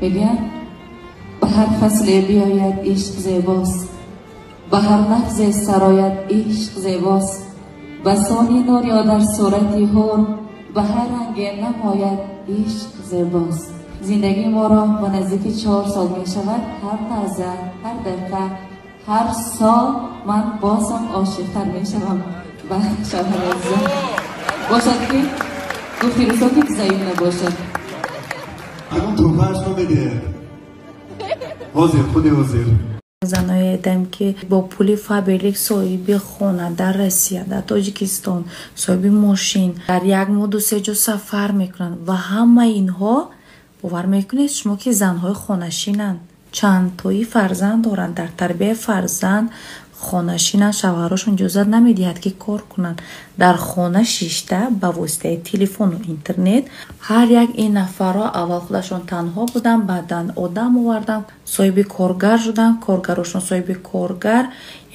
Мегӯянд ба ҳар фасле биёяд ишқ зебост, ба ҳар лафзе сарояд ишқ зебост, ба сони нур ё дар сурати ҳур, ба ҳар ранге намояд ишқ зебост. Зиндагии моро ба наздики 4 сол мешавад. Ҳар лаҳза, ҳар дақиқа, ҳар сол ман бозам ошиқтар мешавам ба шавҳари азизам. Бошад ки гуфти рӯзо ки заиф набошад. Ягон тӯҳфаашро медиҳед? Ҳозир, худи ҳозир. Заное дидам, ки бо пули Фаберлик соҳиби хона дар Россия, дар Тоҷикистон, соҳиби мошин, дар як моҳ ду се ҷо сафар мекунанд ва ҳамаи инҳо, бовар мекунед шумо, ки занҳои хонашинанд, чандтои фарзанд доранд, дар тарбияи фарзанд хонашинанд, шавҳарошон иҷозат намедиҳад, ки кор кунанд. Дар хона шишта ба воситаи телефону интернет ҳар як ин нафарро аввал худашон танҳо буданд, баъдан одам оварданд, соҳиби коргар шуданд, коргарошон соҳиби коргар,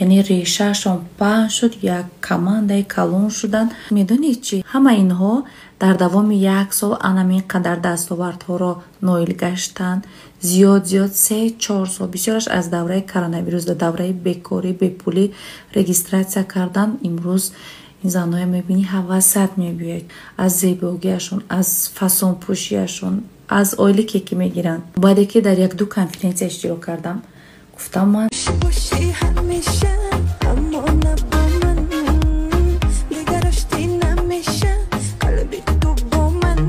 яъне решаашон паҳн шуд, як командаи калон шуданд. Медонед чӣ? Ҳама инҳо дар давоми як сол анамин қадар дастовардҳоро ноил гаштанд. Зиёд зиёд 3-4 сол, бисёраш аз давраи коронавирус, дар давраи бекорӣ, бепулӣ регистрация кардан. Имрӯз ин занҳоя мебинӣ, ҳавасат мебиёяд аз зебогиашон, аз фасонпӯшиашон, аз ойлике ки мегиранд. Баъде ки дар як-ду конференсия иштирок кардам, гуфтам ман бошӣ ҳамеша, аммо на бо ман, дигар оштӣ намеша қалби ту бо ман.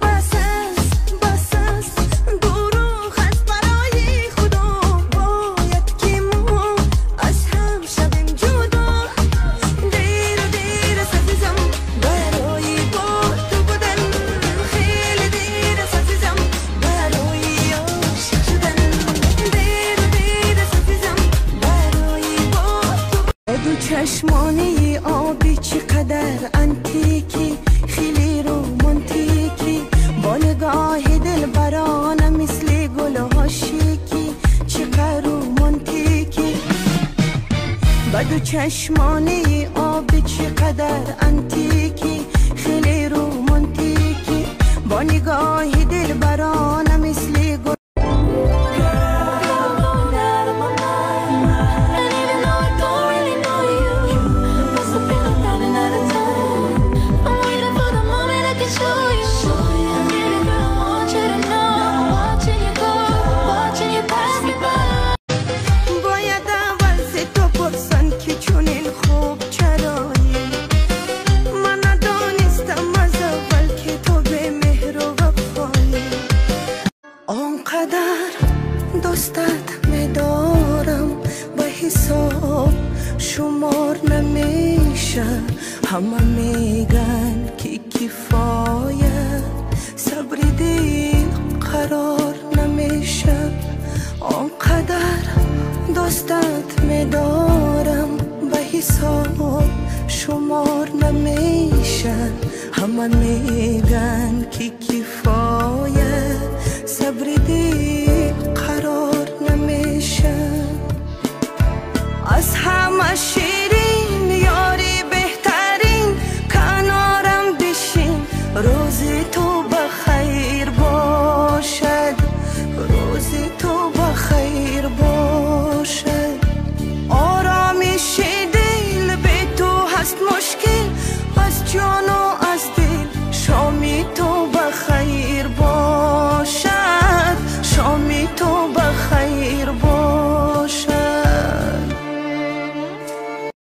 Бас аст, бас аст, дурӯғ аст, барои худо, бояд ки мо аз ҳам шавем ҷудо. Деру дер аст, азизам, барои бо ту будан, хеле дер аст, азизам, барои ошиқ шудан. Деру дер аст, азизам, барои бо ту. Ду чашмони обӣ чӣ қадар антикӣ, хеле романтикӣ, бо нигоҳи дилбарона мисли гулҳо шикӣ, чӣ қадар романтикӣ. Ба ду чашмони обӣ чӣ қадар антикӣ, хеле романтикӣ, бо нигоҳи дилбарона мисли гул. Girl, I'm going out of my mind. And even though I don't really know you, I still feel like running out of time. I'm waiting for the moment I can show you. Baby girl, I want you to know I'm watching you go, watching you pass me by. Бояд аввал зи ту пурсан, ки чунин хуб чароӣ. Ман надонистам аз аввал, ки ту бемеҳру вафоӣ. Он қадар дӯстат медорам, ба ҳисоб шумор намеша. Ҳама меган, ки кифоя, сабри дил қарор намеша. Он қадар дӯстат медорам, ба ҳисоб шумор намеша. Ҳама меган, ки кифоя, сабри дил.